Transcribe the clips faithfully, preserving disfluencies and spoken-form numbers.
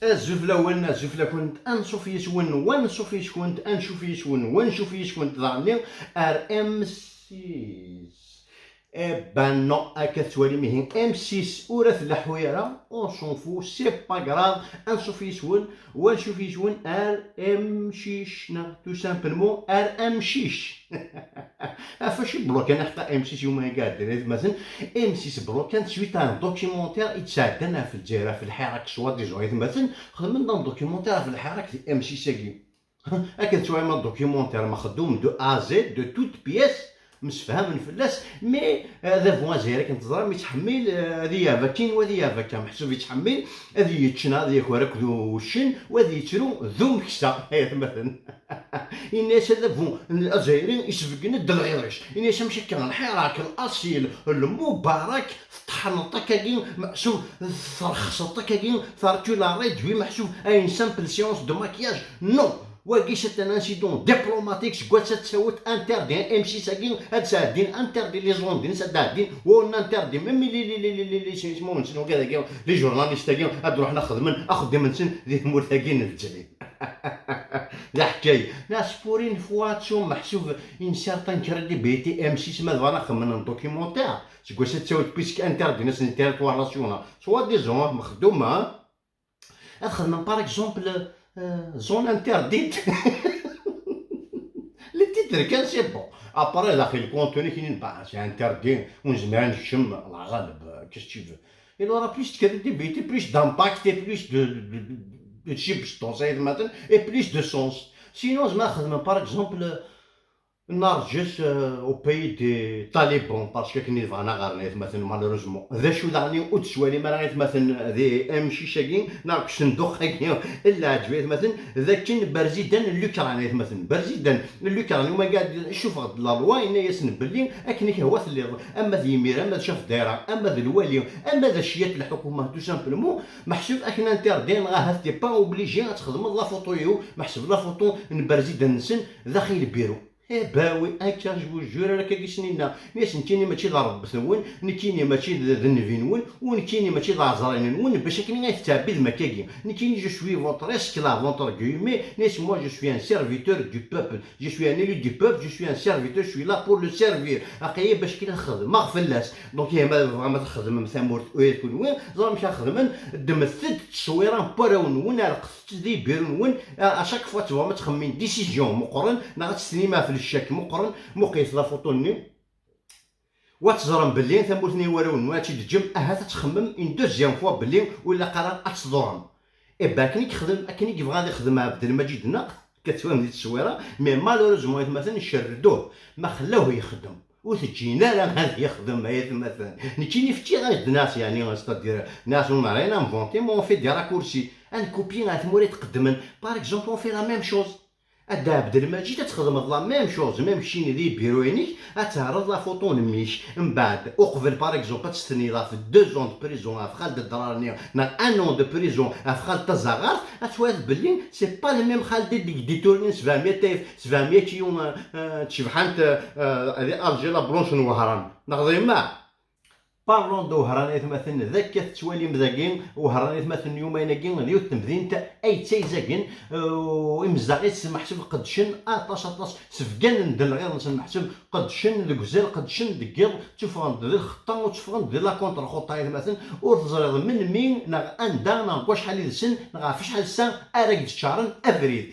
Azul fell-awen, azul fell-akent, anṣuf yes-wen, wanṣuf yes-kent, ancuf yes-wen, wancuf yes-kent daɣenni ar M six. Eh ben non, akka tettwalim ihi M six ur tleḥḥu ara, on s'en fout, c'est pas grave, anṣuf yes-wen, wancuf yes-wen ar M six, neɣ tout simplement ar M six. Ɣef wacu i blokan aḥeqqa M six yuma iɛeddan, aytmaten? M six blokan suite à un documentaire i d-sɛeddan ɣef Lezzayer, ɣef lḥirak soi-disant, aytmaten, xedmen-d un documentaire ɣef lḥirak di M six-agi. Akken tettwalim, documentaire mexdum de A à Z, de toute pièce, msefhamen fell-as, mais, euh, adabu azzayri akken teẓram yettḥemmil, euh, ad iɛab akkin u ad iɛab akka, meḥsub yettḥemmil ad yečč neɣ ad yaker akked uccen u ad yettru d umeksa, aytmaten. Yenna-yas adabu azzayri isbeggen-d lɣir-is. Yenna-yas amek akka, lḥirak, laṣil, lmubarak, teṭḥneḍ akkagi, meḥsub trexseḍ akkagi, tu l'as réduit, meḥsub à une simple séance de maquillage. Non! Wagi c'est un incident diplomatique, seg wass-a ad tawet interdit M six-agi, ad sɛeddin interdit les ondes-ines, ad ɛeddin, on interdit même les, les, les, les, les, les, les, les journalistes-agi ad ruḥen ad xedmen axeddim-nsen di tmurt-agi n Lezzayer. D aḥkay. Nas, pour une fois, ttum meḥsub une certaine crédibilité M six ma dɣa xedmen un documentaire. Seg wass-a ad tawet puisque interdit-nsen territoire national. Soi-disant, mexduma, ad xedmen, par exemple, euh, zone interdite. Le titre kan, c'est bon. Après, daxel le contenu kinin, bah, c'est interdit, ur nezmir ad nekcem, Allah ghaleb, euh, qu'est-ce que tu veux. Il aura plus de crédibilité, plus d'impact et plus de, de, de, de substance, aytmaten, et plus de sens. Sinon, zmer xedmen, par exemple, Nerǧes, euh, au pays des talibans, parce que akken i bɣan ad ɣren, aytmaten, malheureusement. D acu daɣen ur d-tettwalim ara, aytmaten, di M six-agi, neɣ deg usenduq-agi n leɛǧeb, aytmaten, d akken Berzidan n Lukran, aytmaten, Berzidan n Lukran, uma qɛed icufeɣ-d la loi, yenna-yasen belli akken i k-hwa telliḍ, ama d yimir, ama d chef daïra, ama d lwali, ama d aciyat n lḥukuma, tout simplement, meḥsub akken interdit, neɣ ahat t'es pas obligé ad txedmeḍ la photo-iw, meḥsub la photo n Berzidan-nsen daxel lbiru. Eh ben oui, akka, je vous jure, ara akka i s-nenna. Nni-as, nekkini mačči d arebbt-nwen, nekkini mačči d, d nnbi-nwen, u nekkini mačči d aɛezri-nwen, bac akken ay tettɛebbidem akkagi. Nekkini, je suis votre esclave, entre guillemets, nni-as, moi, je suis un serviteur du peuple, je suis un élu du peuple, je suis un serviteur, je suis là pour le servir. Aql-iyi bac akken ad xedmeɣ fell-as. Donc, ihi ma tebɣam ad txedmem tamurt ula d kunwi, ẓer amek ara xedmen, ddmet-d tteswira n warraw-nwen, alqet di lbiru-nwen, à, à chaque fois tebɣam ad txemmem décision meqqren, neɣ ad testenim ɣef lecchak meqqren, muqlet la photo-nni. Wa teẓrem belli tamurt-nni n warraw-nwen ad tt-id-teǧǧem, ahat ad txemmem une deuxième fois belli ur ilaq ara ad tḍurrem. Eh ben, akken i yexdem, akken i yebɣa ad ixdem Ɛebdelmaǧid, neɣ akka tettwam di tteswira, mais malheureusement, aytmaten, cerrduh, ma xellawh yexdem. Ur t-ǧǧin ara ad yexdem, ay atmaten. Nekkini fkiɣ-as-d nas, yeɛni, c'est-à-dire, nas, on n'a rien inventé, mais on fait des raccourcis. Ad nkupi ɣer tmura iqeddmen. Par exemple, on fait la même chose. A Dda Ɛebdelmaǧid, ad txedmeḍ la même chose, même keččini di lbiru-inek, ad teɛreḍ la photo n mmi-k. Mbeɛd, uqbel, par exemple, ad testeniḍ ɣef deux ans de prison ɣef Xaled Ddrar-nni, neɣ un an de prison ɣef Xaled Tazaɣart, ad twaliḍ belli c'est pas le même Xaled i d-, i d-iturin sebɛemya tayef-, sebɛemya kiyu, euh, euh, n tcebḥant, euh, euh, di Alger la Blanche n Wehran. Neɣ d yemma? Parlons de Wehran, aytmaten, d akka tettwalim dagi, Wehran, aytmaten, yumayen-agi d yiwet n temdint ay ttayzagen, euh, imezdaɣ-is meḥsub qeddcen aṭas, aṭas, sbegganen-d lɣir-nsen meḥsub qeddcen deg uzal, qeddcen deg yiḍ, tteffɣen-d di lxeṭṭa, ur tteffɣen-d di la contre-xeṭṭa, aytmaten, ur teẓriḍ melmi neɣ anda neɣ deg wacḥal yid-sen neɣ ɣef acḥal ssaɛa ara k-d-ččaren abrid.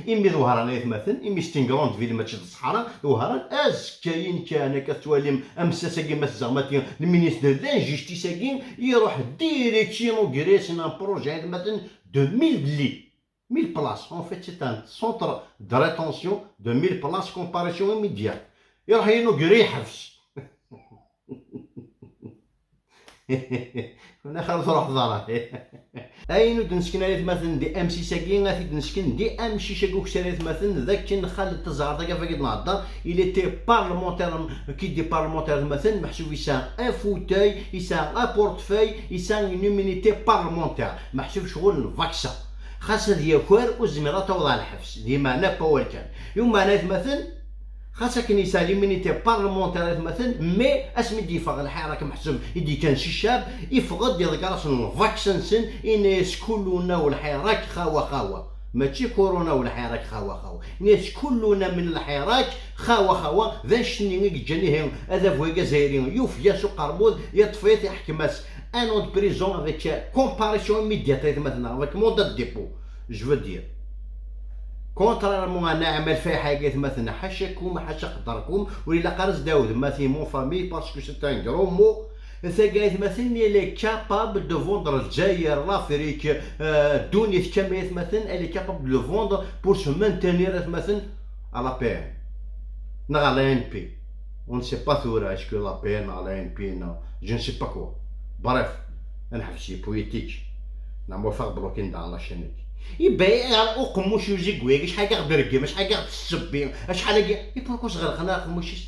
Imi d Wehran, aytmaten, imi c'est une grande ville, mačči d ṣṣeḥra, d Wehran, azekka-yin kan akka tettwalim amessas-agi, ma tzeɣmati, le ministre de l'injustice-agi, iruḥ direct inauguré un projet, aytmaten, de mille lits, mille places. En fait, c'est un centre de rétention de mille places, comparution immédiate. Iruḥ inauguré lḥebs. Wala xir truḥ ẓara. Ayen ur d-nesken ara, aytmaten, di M six-agi, ad t-id-nesken di amcic-agi ukessar, aytmaten, d akken Xaled Tazaɣart, akka fagi d-nehder, il était parlementaire, qui dit parlementaire, aytmaten, meḥsub yesɛa un fauteuil, yesɛa un portefeuille, yesɛa une immunité parlementaire, meḥsub ccɣel n vaksa. Xas ad yaker, ur tezmireḍ ad taweḍ ɣer lḥebs, di meɛna pas wal kan. I umeɛna, aytmaten, Xas akken yesɛa l'immunité parlementaire, atmaten, mais asmi d-yeffeɣ lḥirak, meḥsub i d-yekkan si ccab, yeffeɣ-d, iḍegger-asen lvaksa-nsen, yenna-yas: "Kuluna ulḥirak xawa xawa." Mačči kuruna ulḥirak xawa xawa. Yenna-yas: "Kuluna min lḥirak xawa xawa." D anect-nni i yeǧǧan ihi adabu-agi azzayri yufeg-as uqermud, yeṭṭef-it, iḥkem-as un an de prison avec comparution immédiate, atmaten, avec mandat de dépôt. Je veux dire, contrairement à Naɛima Lfayeḥ-agi, atmaten, ḥacakum, ḥaca qederkum, ur ilaq ara ad s-d-tɛawdem ma ti mon famille, parce que c'est un gros mot. Tagi, atmaten, elle est capable de vendre Lezzayer, l'Afrique, euh, ddunit kamel, atmaten, elle est capable de le vendre pour se maintenir, atmaten, à la P N. Neɣ à l'A N P. On ne sait pas tura, est-ce que l'A P N, neɣ l'A N P, neɣ je ne sais pas quoi. Bref, ad neḥbes les politiques. Neɣ ma ufeɣ bloqué-n daɣen la chaîne-agi. Ibayɛ uqemmuc uzegwi-agi, acḥal i aɣ-d-reggem, acḥal i aɣ-d-tessebbi, acḥal-agi. Et pourquoi s-ɣelqen ara aqemmuc-is?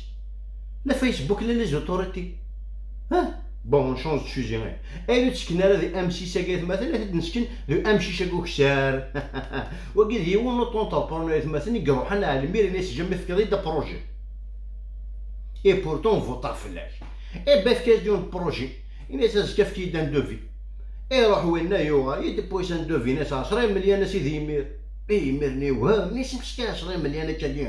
La Facebook, la les autorités. Hein? Bon, on change de sujet, hein. Ayen ur ttesken ara di M six-agi, atmaten, ad t-id-nesken di amcic-agi ukessar. Wagi d yiwen n auto-entrepreneur, atmaten, i iruḥen ar lmiri, yenna-yas: "Jamais tefkiḍ-iyi-d projet. Et pourtant, on vota fell-ak." Eh ben, efk-as-d yiwen n projet. Yenna-yas: "Azekka efk-iyi-d un devis." Iruḥ winna, yuɣal-d, yewwi-as un devis, yenna-yas: "Ɛecra imelyan a sidi imir." Eh, imir-nni yewhem, yenna-yas: "Amek akka ɛecra imelyan akka-agi?"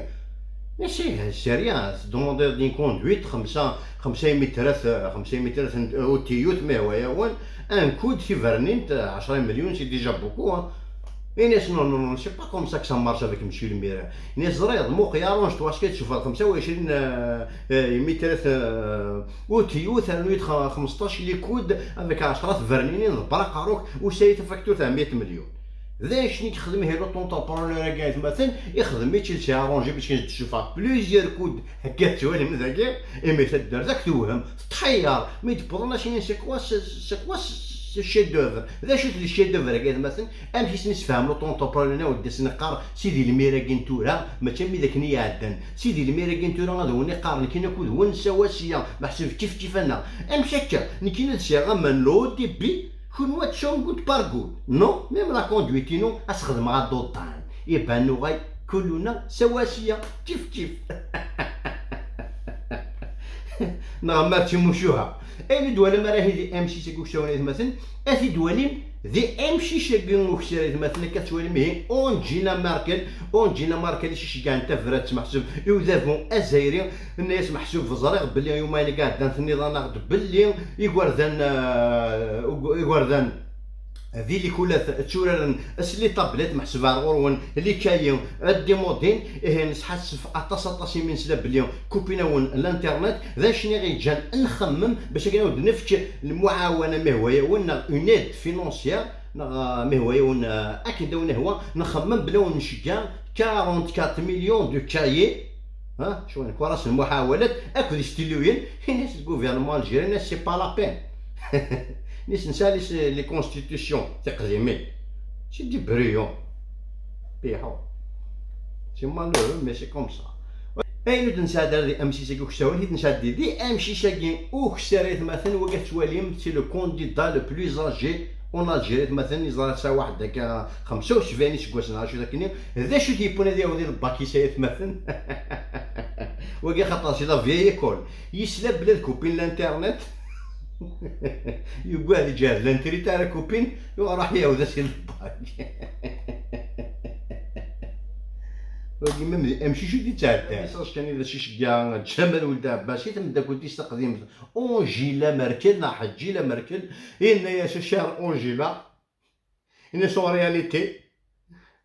Yenna-yas: "Eh, c'est rien, tdemandez-d une conduite, xemsa, xemsa imitrat, xemsa imitrat n utiyut, ma yehwa-yawen, un coude, tibernin, ɛecra millions, c'est déjà beaucoup, hein." Yenna-yas: "Non, non, non, c'est pas comme ça que ça marche avec monsieur le maire." Yenna-yas: "Ẓriɣ, muqel, arrange-toi, est-ce que tcufeḍ xemsa u ɛecrin, euh, euh, imitrat, euh, utiyut, rnu-yi-d xe-, xmesṭac les coudes avec ɛecra tberninin, ḍebber aqerru-k, usa-yi tafakturt n meyya million." D acu i yexdem ihi l'auto-entrepreneur-agi, atmaten? Ixdem-itt, il s'est arrangé parce que d-ssufeɣ plusieurs coudes, akka tettwalim dagi, imi taddart akk tewhem, tettḥeyyeṛ, mi d-wwḍen, acimi, c'est quoi ce, c'est quoi ce, ce chef-d'œuvre? D acu-t le chef-d'œuvre-agi, atmaten? Amek i sen-isfehmem l'auto-entrepreneur, ur d-asen-iqqar sidi lmir-agi n tura, mačči am wid akken i iɛeddan. Sidi lmir-agi n tura ad wen-iqqar: "Nekkini akked wen sawasiya, meḥsub kif kif-aneɣ." Amek akka? Nekkini ad sɛiɣ aman n l'O D P, kunwi ad tesɛum good par good. Non, même la conduite-inu ad s-xedmeɣ aduḍan. Iban uɣay kuluna sawasiya, kif kif. Neɣ ma d timucuha. Ayen i d-twalam ara ihi di M six-agi ukessar, atmaten, ad t-id-twalim di amcic-agi ukessar, atmaten, akka tettwalim ihi Angela Merkel. Angela Merkel i s-iceggɛen tabrat, meḥsub, i udabu azzayri, yenna-yas meḥsub: "Ẓriɣ belli yumayen i iɛeddan tenniḍ-aneɣ-d belli igerdan, eh, ug-, igerdan di likulat tturaren s les tablettes, meḥsub ar ɣur-wen les cahiers ad d-imudin." Ihi nesḥassef aṭas, aṭas imi nesla belli kupin-awen l'internet. D acu i ɣ-yeǧǧan nxemmem bac akken ad wen-d-nefk lmuɛawana, ma yehwa-yawen, neɣ une aide financière, neɣ, eh, ma yehwa-yawen, eh, akken d awen-ihwa, nxemmem belli ad wen-nceggeɛ quarante-quatre millions de cahiers, ha, cwi nekk ras lmuḥawalat akked istiluyen, ini-as le gouvernement algérien, c'est pas la peine. Nis nesɛa les, les constitutions tiqdimin. C'est des brouillons. Piḥu. C'est malheureux, mais c'est comme ça. Ayen ur d-nesɛedda ara di amcic-agi ukessar, i d-nesɛeddi di amcic-agi ukessar, atmaten, wagi ad twalim, c'est le candidat le plus âgé en Algérie, atmaten, yeẓra sɛa waḥed akka xemsa u sebɛin iseggasen, neɣ acu d akken. D acu t-yewwin ad yaweḍ i lbak-is, ay atmaten? Wagi axaṭer c'est la vieille école. Yesla belli ad kupin l'internet. Yugad iǧehd l'intérêt ara kupin, yuɣ raḥ yawed-as i lbak. Wagi même di amcic ur d-ittɛedda. Message kan i d as-iceggeɛ Ǧamal Weld Ɛebbas i tmeddakelt-is taqdimt Angela Merkel, neɣ Ḥeǧǧila Merkel, yenna-yas: "Chère Angela", yenna-yas: "En réalité,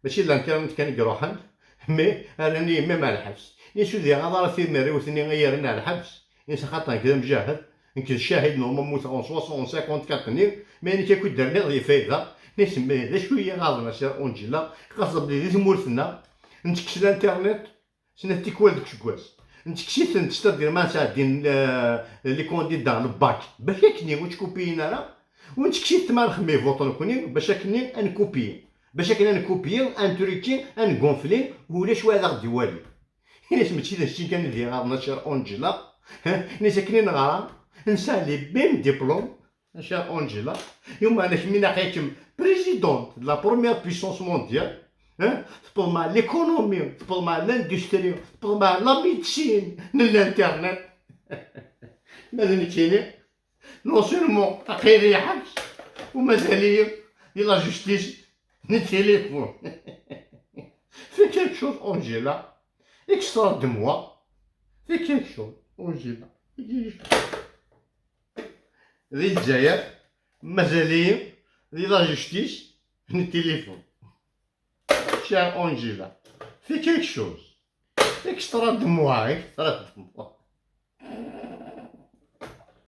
mačči d l'internet kan i iruḥen, mais rran-iyi même ar lḥebs." Yenna-yas: "Ur d-iɣaḍ ara timerriwt-nni i yi-rran ar lḥebs." Yenna-yas: "Axaṭer nekk d amjahed, nekk d ccahid, normalement mmuteɣ en soixante, en cinquante-quatre-nni, mais nekk akk i d-rniɣ di fayda." Yenna-yas: "Mais d acu i yi-iɣaḍen, a chère Angela, xas belli di tmurt-nneɣ, ntekkes l'internet snat tikwal deg useggas. Ntekkes-itent, c'est-à-dire ma sɛeddin, euh, les candidats le bac, bac akken ur ttkupiyin ara, u ntekkes-itent ma nxemmem i vote nekni, bac akken ad nkupiyi. Bac akken ad nkupiyi, ad ntriki, ad ngunfli, ulac wa ad aɣ-d-iwali." Ini-as: "Mačči d acu kan i d-iɣaḍen, a chère Angela. Ini-as akken i neɣra, nesɛa les mêmes diplômes, a chère Angela. Yumeɛna kemm ilaq-ikem présidente de la première puissance mondiale. Hein? Tewweḍ ma l'économie, tewweḍ ma l'industrie, tewweḍ ma la médecine, n l'internet. Ma d nekkini, non seulement aql-i d lḥebs, u mazal-iyi di la justice n téléphone. Fais quelque chose, Angela. Extra de moi. Fais quelque chose, Angela. Fais quelque chose. Di Lezzayer, mazal-iyi di la justice n téléphone. Chère Angela, fais quelque chose. Extra de moi, extra de moi.